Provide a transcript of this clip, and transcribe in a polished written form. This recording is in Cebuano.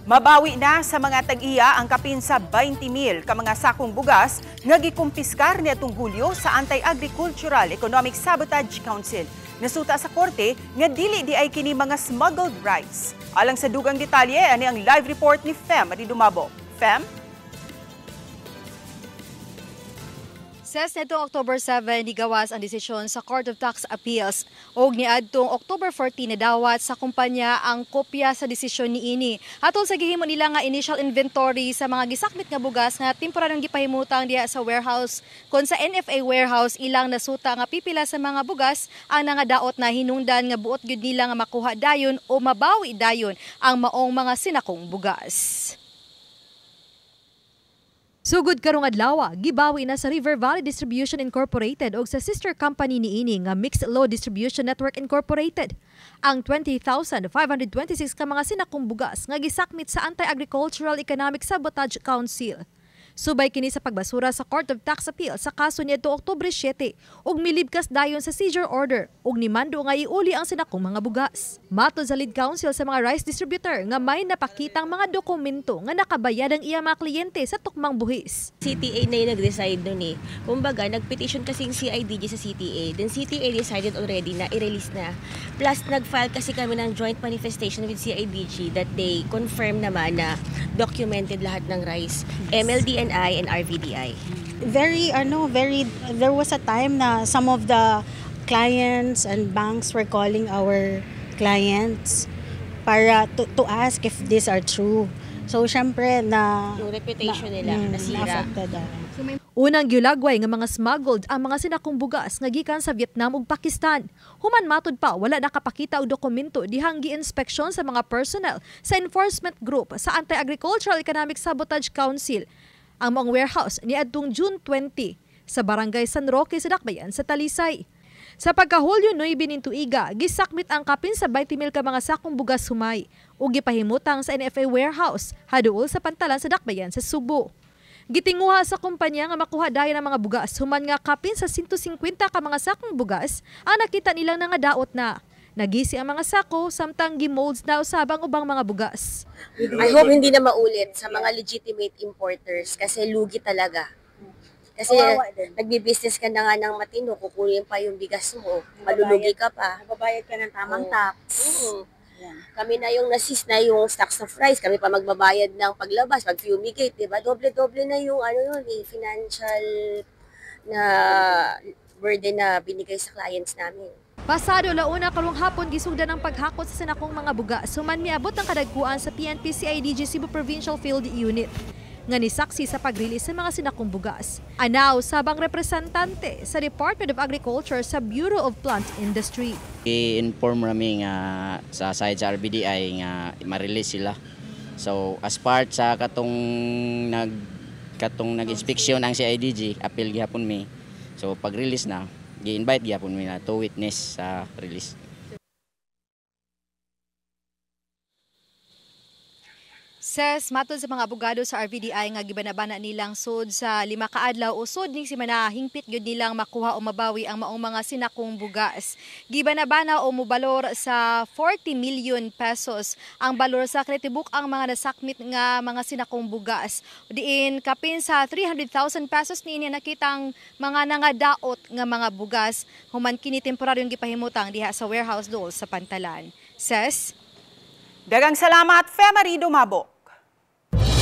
Mabawi na sa mga tag-iya ang kapin sa 20,000 ka mga sakong bugas nga gikumpiskar niadtong Hulyo sa Anti-Agricultural Economic Sabotage Council. Nasuta sa korte nga dili di ay kini mga smuggled rice. Alang sa dugang detalye, ani ang live report ni Fem Dumabo. Fem? Ses nitong October 7, nigawas ang desisyon sa Court of Tax Appeals og niadtong October 14 nadawat sa kumpanya ang kopya sa desisyon niini. Atol sa gihimo nila nga initial inventory sa mga gisakmit nga bugas nga temporaryong gipahimutang diha sa warehouse kon sa NFA warehouse ilang nasuta nga pipila sa mga bugas ang nangadaot na hinungdan nga buot gyud nila nga makuha dayon o mabawi dayon ang maong mga sinakong bugas. Sugod karong adlaw, gibawi na sa River Valley Distribution Incorporated og sa sister company niini nga Mixed Load Distribution Network Incorporated ang 20,526 ka mga sinakong bugas nga gisakmit sa Anti-Agricultural Economic Sabotage Council. Subay kini sa pagbasura sa Court of Tax Appeal sa kaso niadto Oktubre 7 ug milibkas dayon sa seizure order ug nimando nga iuli ang sinakong mga bugas. Matod sa lead counsel sa mga rice distributor nga may napakitang mga dokumento nga nakabayad ang iya mga kliyente sa tukmang buhis. CTA na yung nag-decide nun eh. Kumbaga, nag-petition kasi yung CIDG sa CTA. Then CTA decided already na i-release na. Plus, nag-file kasi kami ng joint manifestation with CIDG that they confirm naman na documented lahat ng rice. MLDNI and RVDI. Very, there was a time na some of the clients and banks were calling our clients para to ask if these are true. So, syempre, na yung reputation nila, nasira. Na-affected. Unang giulagway nga mga smuggled ang mga sinakong bugas nga gikan sa Vietnam ug Pakistan. Human matud pa wala nakapakita og dokumento dihang gi-inspeksyon sa mga personnel sa enforcement group sa Anti-Agricultural Economic Sabotage Council ang maong warehouse niadtong June 20 sa Barangay San Roque sa Dakbayan sa Talisay. Sa pagkahulyo 9 ning tuiga, gisakmit ang kapin sa 20,000 ka mga sakong bugas humay ug gipahimutang sa NFA warehouse haduol sa pantalan sa Dakbayan sa Subo. Gitinguha sa kumpanya nga makuha dayon ang mga bugas human nga kapin sa 150 ka mga sakong bugas ang nakita nilang nangadaot na. Nagisi ang mga sako samtang gimolds na usab ang ubang mga bugas. I hope hindi na maulit sa mga legitimate importers kasi lugi talaga. Kasi nagbi-business ka na nga ng matino, kukunin pa yung bigas mo, malulugi ka pa. Magbabayad ka ng tamang tax. Yeah. Kami na yung nasis na yung stocks of rice, kami pa magbabayad ng paglabas, pag-fumigate, diba? Doble-doble na yung financial na burden na binigay sa clients namin. Pasado launa karong hapon gisugdan ang paghakot sa sinakong mga bugas human miabot ang kadagkuan sa PNP CIDG Cebu Provincial Field Unit nga nisaksi sa pag-release sa mga sinakong bugas. Anaw sabang representante sa Department of Agriculture sa Bureau of Plant Industry. I-inform rami nga sa side sa RBDI nga ma-release sila. So as part sa katong nag-inspeksyon ang CIDG, appeal gihapon mi. So pag-release na, gi-invite gihapon mi na to witness sa release. Ses, matod sa mga abogado sa RVDI nga gibanabana nilang sud sa 5 ka adlaw o sud ning semana hingpit gyud nilang makuha o mabawi ang maong mga sinakong bugas. Gibanabana o mobalor sa 40 million pesos ang balor sa kritibuk ang mga nasakmit nga mga sinakong bugas. Diin kapin sa 300,000 pesos niini nakitang mga nangadaot nga mga bugas human kini temporaryong gipahimutang diha sa warehouse dool sa Pantalan. Ses, daghang salamat, Fe Marie Dumabo.